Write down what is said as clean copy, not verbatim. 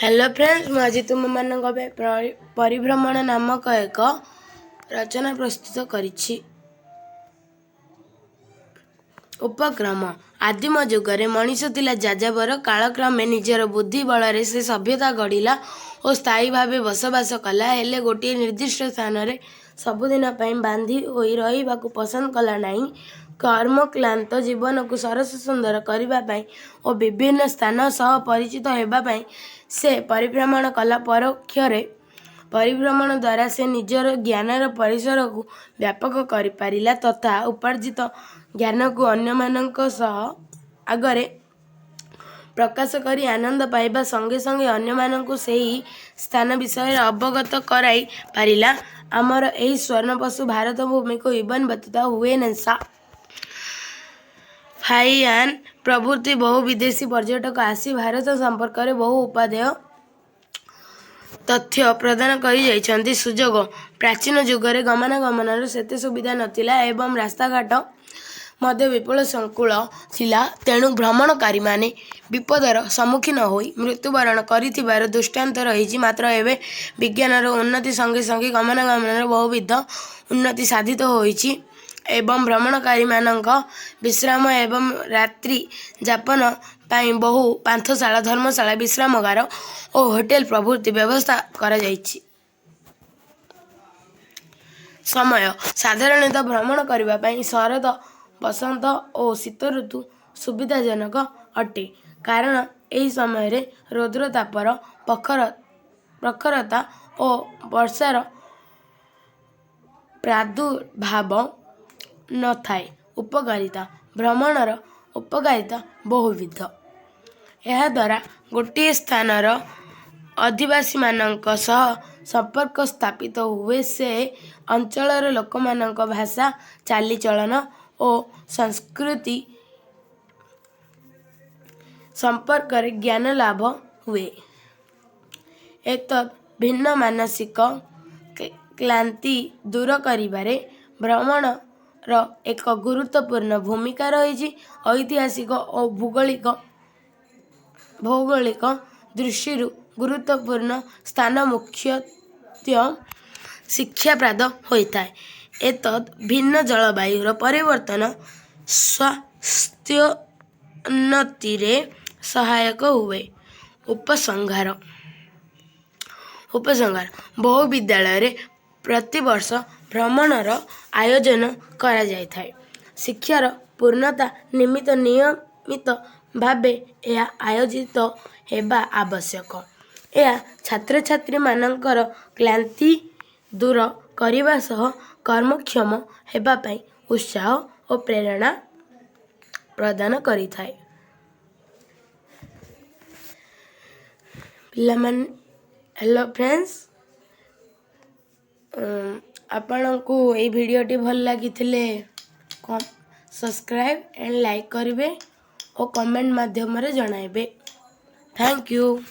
Hello friends, ମୁଁ ଆଜି ତୁମମାନଙ୍କ ପାଇଁ ପରିଭ୍ରମଣ ନାମକ ଏକ ରଚନା ପ୍ରସ୍ତୁତ କରିଛି। ଉପକ୍ରମ। ଆଦିମ ଯୁଗରେ ମଣିଷ ଥିଲା ଯାଯାବର। କାଳକ୍ରମେ ନିଜର ବୁଦ୍ଧି ବଳରେ ସେ ସଭ୍ୟତା ଗଢ଼ିଲା ଓ ସ୍ଥାୟୀ ଭାବେ ବସବାସ କଲା। ହେଲେ ଗୋଟିଏ ନିର୍ଦ୍ଦିଷ୍ଟ ସ୍ଥାନରେ ସବୁଦିନ ପାଇଁ ବାନ୍ଧି ହୋଇ ରହିବାକୁ ପସନ୍ଦ କଲା ନାହିଁ। କର୍ମକ୍ଳାନ୍ତ ଜୀବନକୁ ସରସ ସୁନ୍ଦର କରିବା ପାଇଁ ଓ ବିଭିନ୍ନ ସ୍ଥାନ ସହ ପରିଚିତ ହେବା ପାଇଁ ସେ ପରିଭ୍ରମଣ କଲା। ପରୋକ୍ଷରେ ପରିଭ୍ରମଣ ଦ୍ୱାରା ସେ ନିଜର ଜ୍ଞାନର ପରିସରକୁ ବ୍ୟାପକ କରିପାରିଲା ତଥା ଉପାର୍ଜିତ ଜ୍ଞାନକୁ ଅନ୍ୟମାନଙ୍କ ସହ ଆଗରେ ପ୍ରକାଶ କରି ଆନନ୍ଦ ପାଇବା ସଙ୍ଗେ ସଙ୍ଗେ ଅନ୍ୟମାନଙ୍କୁ ସେହି ସ୍ଥାନ ବିଷୟରେ ଅବଗତ କରାଇ ପାରିଲା। ଆମର ଏହି ସ୍ୱର୍ଣ୍ଣପଶୁ ଭାରତ ଭୂମିକୁ ଇବନ୍ ବତୁତା, ହୁଏନସା, ଫାହିୟାନ୍ ପ୍ରଭୃତି ବହୁ ବିଦେଶୀ ପର୍ଯ୍ୟଟକ ଆସି ଭାରତ ସମ୍ପର୍କରେ ବହୁ ଉପାଦେୟ ତଥ୍ୟ ପ୍ରଦାନ କରି ଯାଇଛନ୍ତି। ସୁଯୋଗ। ପ୍ରାଚୀନ ଯୁଗରେ ଗମନାଗମନର ସେତେ ସୁବିଧା ନଥିଲା ଏବଂ ରାସ୍ତାଘାଟ ମଧ୍ୟ ବିପୁଳ ସଂକୁଳ ଥିଲା। ତେଣୁ ଭ୍ରମଣକାରୀମାନେ ବିପଦର ସମ୍ମୁଖୀନ ହୋଇ ମୃତ୍ୟୁବରଣ କରିଥିବାର ଦୃଷ୍ଟାନ୍ତ ରହିଛି। ମାତ୍ର ଏବେ ବିଜ୍ଞାନର ଉନ୍ନତି ସଙ୍ଗେ ସଙ୍ଗେ ଗମନାଗମନର ବହୁବିଧ ଉନ୍ନତି ସାଧିତ ହୋଇଛି ଏବଂ ଭ୍ରମଣକାରୀମାନଙ୍କ ବିଶ୍ରାମ ଏବଂ ରାତ୍ରି ଯାପନ ପାଇଁ ବହୁ ପାନ୍ଥଶାଳା, ଧର୍ମଶାଳା, ବିଶ୍ରାମାଗାର ଓ ହୋଟେଲ ପ୍ରଭୃତି ବ୍ୟବସ୍ଥା କରାଯାଇଛି। ସମୟ। ସାଧାରଣତଃ ଭ୍ରମଣ କରିବା ପାଇଁ ଶରତ, ବସନ୍ତ ଓ ଶୀତ ଋତୁ ସୁବିଧାଜନକ ଅଟେ, କାରଣ ଏହି ସମୟରେ ରୌଦ୍ରତାପର ପ୍ରଖରତା ଓ ବର୍ଷାର ପ୍ରାଦୁର୍ଭାବ ନଥାଏ। ଉପକାରିତା। ଭ୍ରମଣର ଉପକାରିତା ବହୁବିଧ। ଏହାଦ୍ୱାରା ଗୋଟିଏ ସ୍ଥାନର ଅଧିବାସୀମାନଙ୍କ ସହ ସମ୍ପର୍କ ସ୍ଥାପିତ ହୁଏ। ସେ ଅଞ୍ଚଳର ଲୋକମାନଙ୍କ ଭାଷା, ଚାଲିଚଳନ ଓ ସଂସ୍କୃତି ସମ୍ପର୍କରେ ଜ୍ଞାନ ଲାଭ ହୁଏ। ଏତଦ୍ ଭିନ୍ନ ମାନସିକ କ୍ଳାନ୍ତି ଦୂର କରିବାରେ ଭ୍ରମଣର ଏକ ଗୁରୁତ୍ୱପୂର୍ଣ୍ଣ ଭୂମିକା ରହିଛି। ଐତିହାସିକ ଓ ଭୌଗୋଳିକ ଦୃଷ୍ଟିରୁ ଗୁରୁତ୍ୱପୂର୍ଣ୍ଣ ସ୍ଥାନ ମୁଖ୍ୟତଃ ଶିକ୍ଷାପ୍ରଦ ହୋଇଥାଏ। ଏତଦ୍ ଭିନ୍ନ ଜଳବାୟୁର ପରିବର୍ତ୍ତନ ସ୍ୱାସ୍ଥ୍ୟୋନ୍ନତିରେ ସହାୟକ ହୁଏ। ଉପସଂହାର। ଉପସଂହାର। ବହୁ ବିଦ୍ୟାଳୟରେ ପ୍ରତିବର୍ଷ ଭ୍ରମଣର ଆୟୋଜନ କରାଯାଇଥାଏ। ଶିକ୍ଷାର ପୂର୍ଣ୍ଣତା ନିମିତ୍ତ ନିୟମିତ ଭାବେ ଏହା ଆୟୋଜିତ ହେବା ଆବଶ୍ୟକ। ଏହା ଛାତ୍ରଛାତ୍ରୀମାନଙ୍କର କ୍ଳାନ୍ତି ଦୂର କରିବା ସହ କର୍ମକ୍ଷମ ହେବା ପାଇଁ ଉତ୍ସାହ ଓ ପ୍ରେରଣା ପ୍ରଦାନ କରିଥାଏ। ପିଲାମାନେ, ହ୍ୟାଲୋ ଫ୍ରେଣ୍ଡସ୍, ଆପଣଙ୍କୁ ଏଇ ଭିଡ଼ିଓଟି ଭଲ ଲାଗିଥିଲେ ସବସ୍କ୍ରାଇବ୍ ଆଣ୍ଡ ଲାଇକ୍ କରିବେ ଓ କମେଣ୍ଟ ମାଧ୍ୟମରେ ଜଣାଇବେ। Thank you.